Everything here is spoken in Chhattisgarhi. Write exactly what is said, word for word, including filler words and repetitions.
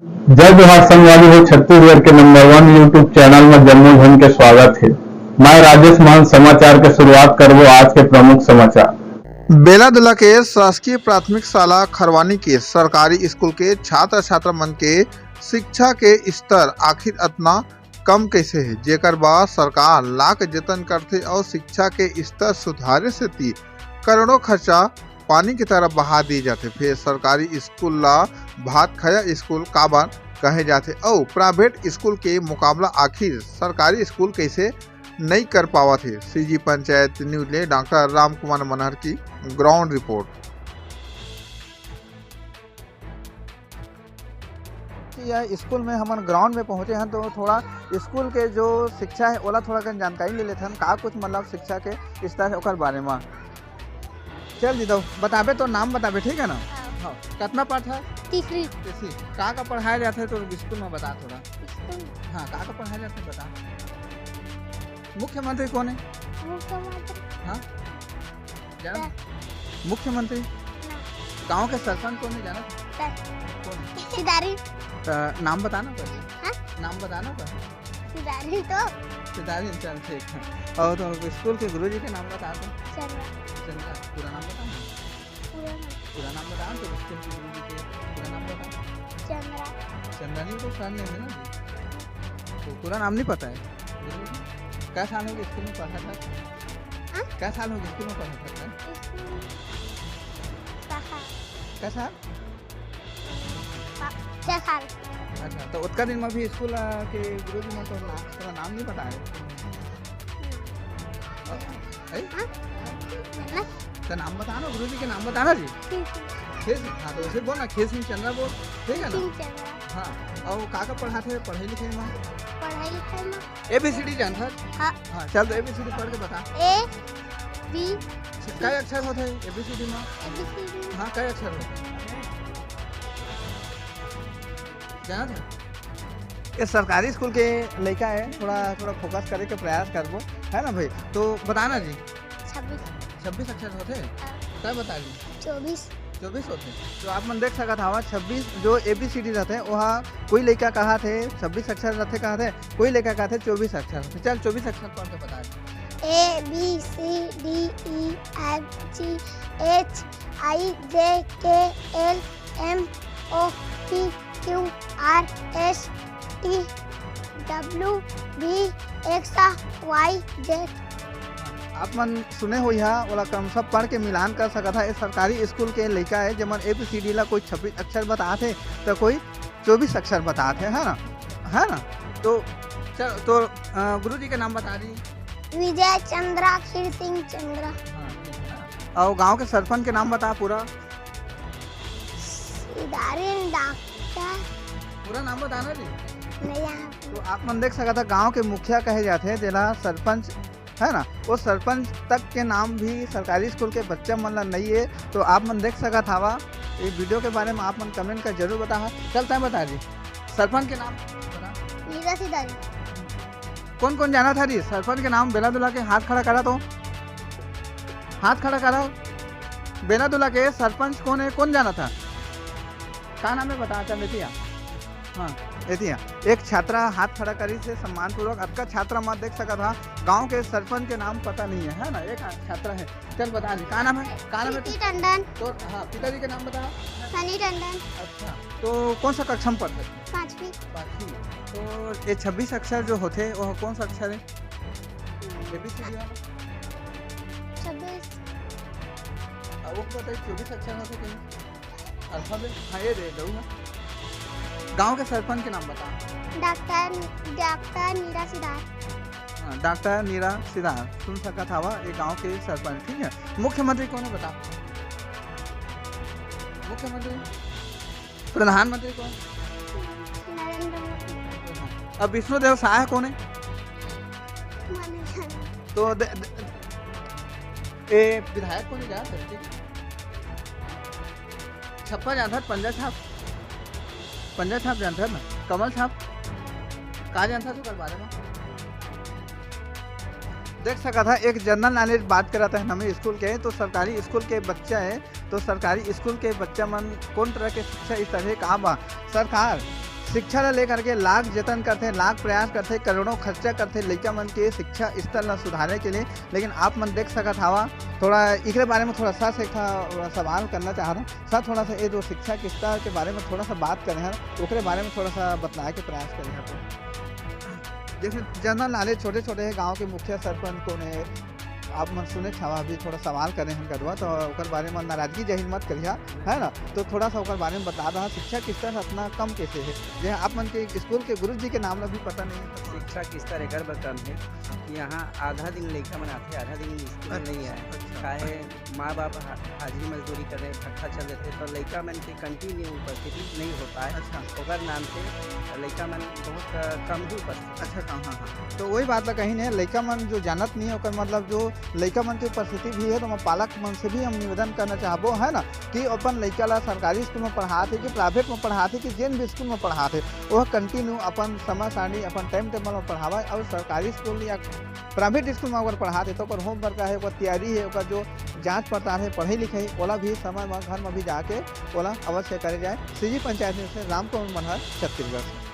जय जोहार संगवारी हो, छत्तीसगढ़ के नंबर वन YouTube चैनल में जम्मो झन के स्वागत हे। मैं राजेश मान समाचार के शुरुआत करबो आज के प्रमुख समाचार। बेलादुला के शासकीय प्राथमिक शाला खरवानी के सरकारी स्कूल के छात्र छात्रा मन के शिक्षा के स्तर आखिर अतना कम कइसे हे, जेकर बर सरकार लाख जतन करथे अउ शिक्षा के स्तर सुधारे सेती करोड़ों खर्चा पानी की तरह बहा दिए जाथे। फिर सरकारी स्कूल ला भात खाया स्कूल काबर कहे जाथे अउ प्राइवेट स्कूल के मुकाबला आखिर सरकारी स्कूल कइसे नई कर पावत हे। सीजी पंचायत न्यूज ले डॉक्टर राम कुमार मनहर की ग्राउंड रिपोर्ट। यह स्कूल में हमन ग्राउंड में पहुंचे हन, तो थोड़ा स्कूल के जो शिक्षा है, ओला थोड़ा कन जानकारी ले लेथन, का कुछ मतलब शिक्षा के स्तर है ओकर बारे में। चल दीदी, बताबे तो नाम बताबे, ठीक है ना? हाँ। हाँ, कितना पाठ है? तीसरी। तीसरी। का का पढ़ाया जाता है तो स्कूल में बता थोड़ा। स्कूल? हाँ, का का पढ़ाया जाता है बता। मुख्यमंत्री कौन है? मुख्यमंत्री? हाँ, जाना? मुख्यमंत्री? ना। गांव के सरपंच कौन है, जाना? सर। कौन है? सिदारी। तो नाम बताना पहले। हाँ? नाम बताना पहले। सिदारी तो। सिदारी, चल ठीक है। और तो स्कूल के गुरुजी के नाम बता दो। चंद्रा। चंद्रा, पूरा नाम बता ना। पूरा नाम। पूरा नाम बता तो स्कूल के गुरुजी के पूरा नाम बता। चंद्रा। चंद्रा नहीं तो सर ने है ना जी। तो पूरा नाम नहीं पता है। कै साल हो गए स्कूल में पढ़ा था? हाँ? कै साल हो गए स्कूल में पढ़ा था? स्कूल कहाँ? कै साल? पा-, छह साल। अच्छा, तो उतका दिन में भी स्कूल, आ, के गुरुजी ने तो ना, तेरा नाम नहीं बताया। हम्म। है? हाँ? ना। तो नाम बताना, गुरुजी के नाम बताना जी। ठीक है। खेल सिंह, हाँ, तो उसे बोल ना, खेल सिंह चंद्रा बोल, ठीक है ना? खेल सिंह चंद्रा। हाँ, और का का पढ़ाथे, पढ़ाई लिखाई में? पढ़ाई लिखाई में। एबीसीडी जानथस? हाँ। हाँ, चल तो एबीसीडी पढ़ के बता। ए, बी, कै अक्षर होथे एबीसीडी में? एबीसीडी। हाँ, कै अक्षर होथे? जानत हे? ये सरकारी स्कूल के लइका है, थोड़ा, थोड़ा फोकस करे के प्रयास करबो, है ना भाई? तो बताना जी। छब्बीस। छब्बीस अक्षर होथे? हाँ। कै बता ली? चौबीस। चौबीस होथे। तो आप मन देख सकत हवा, छब्बीस जो एबीसीडी रहथे, ओहा कोई लइका कहाथे छब्बीस अक्षर रहथे कहाथे, कोई लइका कहाथे चौबीस अक्षर रहथे। चल, चौबीस अक्षर पढ़ के बता दे। A B C D E F G H I J K L M O P Q R S T W V X Y Z। आप मन सुने होइहा, ओला कम सब पढ़ के मिलान कर सकत हा। ये सरकारी स्कूल के लइका है, जेमन एबीसीडी ला कोई छब्बीस अक्षर बताथे, तो कोई चौबीस अक्षर बताथे, है ना? है ना? तो चल, तो, अ, गुरुजी के नाम बता दी। विजय चंद्रा, खीर सिंह चंद्रा। हाँ, ठीक है। और गांव के सरपंच के नाम बता पूरा। सिदारिन डॉक्टर। पूरा नाम बताना जी। नहीं यार। तो आप मन देख सकत हा, गांव के मुखिया कहे जाथे, जेला सरपंच, है ना, वो सरपंच तक के नाम भी सरकारी स्कूल के बच्चा मन ला नहीं है। तो आप मन देख सकत हवा, ये वीडियो के बारे में आप मन कमेंट कर जरूर बताहा। चल, तैं बता जी, सरपंच के नाम बता। नीरा सिदारी। कौन कौन जानत हा जी सरपंच के नाम? बेला दुला के हाथ खड़ा करा तो, हाथ खड़ा करा। बेला दुला के सरपंच कौन है, कौन जानत हा? का नाम है बता, चल एती आ। हाँ, एती आ। एक छात्रा हाथ खड़ा करिस हे सम्मानपूर्वक। अतका छात्रा मन देख सकत हा, गांव के सरपंच के नाम पता नहीं है, है ना? एक छात्रा है। चल बता दे, का नाम है? का नाम है? प्रीति टंडन। तो हाँ, पिताजी के नाम बता। सनी टंडन। अच्छा, तो कौन सा कक्षा में पढ़त है? पाँचवीं। पाँचवीं। तो ये छब्बीस अक्षर जो होथे, वो कौन सा अक्षर है? एबीसीडी वाला? छब्बीस। आ, वो बताइए, चौबीस अक्षर होथे कहीं? अल्फाबेट? हाँ, ये दे दो ना। गांव के सरपंच के नाम बता। डॉक्टर, डॉक्टर नीरा सिदार। हाँ, डॉक्टर नीरा सिदार, सुन सकत हवा, ये गांव के सरपंच, ठीक है। मुख्यमंत्री कौन है बता? मुख्यमंत्री? प्रधानमंत्री कौन? नरेंद्र मोदी। अब विष्णुदेव साय कौन है? मनीषा। तो दे, दे, ए विधायक कौन है यार? छप्पा जानथस, पंजा छाप? पंजा छाप जानथस ना? कमल छाप? का जानथस ओकर बारे में? देख सकत हा, एक जनरल नॉलेज बात करत है हमें स्कूल के, तो सरकारी स्कूल के बच्चा है, तो सरकारी स्कूल के बच्चा मन कौन तरह के शिक्षा स्तर है, का बा? सरकार शिक्षा ला लेकर के लाख जतन करथे, लाख प्रयास करथे, करोड़ों खर्चा करथे लइका मन के शिक्षा स्तर ला सुधारे के लिए। लेकिन आप मन देख सकत हवा, थोड़ा एकरे बारे में थोड़ा सा से एक ठा सवाल करना चाहत हूँ। सर, थोड़ा सा ये जो शिक्षा के स्तर के बारे में थोड़ा सा बात करे हैं, ओकरे बारे में थोड़ा सा बतलाए के प्रयास करे हैं। जैसे जनरल नॉलेज छोटे-छोटे हे, गांव के मुखिया सरपंच कोन हे, आप मन सुने हवा अभी थोड़ा सवाल करे हन गरवा, तो ओकर बारे में नाराजगी जाहिर मत करिहा, है ना? तो थोड़ा सा ओकर बारे में बता दहा, शिक्षा के स्तर अतना कम कैसे हे, जे आप मन के स्कूल के गुरु जी के नाम ला भी पता नहीं है। शिक्षा के स्तर एकर बर कम हे कि यहाँ आधा दिन लइका मन आथे, आधा दिन स्कूल में नहीं आए। अच्छा। काहे माँ बाप हा-, हाजिरी मजदूरी करे, भट्ठा चल देथे, तो लइका मन के कंटिन्यू उपस्थिति नहीं हो पाए। अच्छा। ओकर नाम से लइका मन बहुत, अ, कम ही उपस्थित। अच्छा, कम, हाँ, हाँ। तो वही बात ला कही ने, लइका मन जो जानत नहीं है, ओकर मतलब जो लइका मन के उपस्थिति भी है, तो मैं पालक मन से भी हम निवेदन करना चाहबो, है ना, कि अपन लइका ला सरकारी स्कूल में पढ़ात है कि प्राइवेट में पढ़ात है कि जेन भी स्कूल में पढ़ात है, वह कंटिन्यू अपन समय सारणी, अपन टाइम टेबल में पढ़ावे। और सरकारी स्कूल या प्राइवेट स्कूल में अगर पढ़ात है, तो ओकर होमवर्क है, ओकर तैयारी है, ओकर जो जांच पड़ताल है, पढ़ाई लिखाई, ओला भी समय में घर में भी जाके ओला अवश्य करे जाए। सीजी पंचायत न्यूज से रामकुमार मनहर, छत्तीसगढ़ से।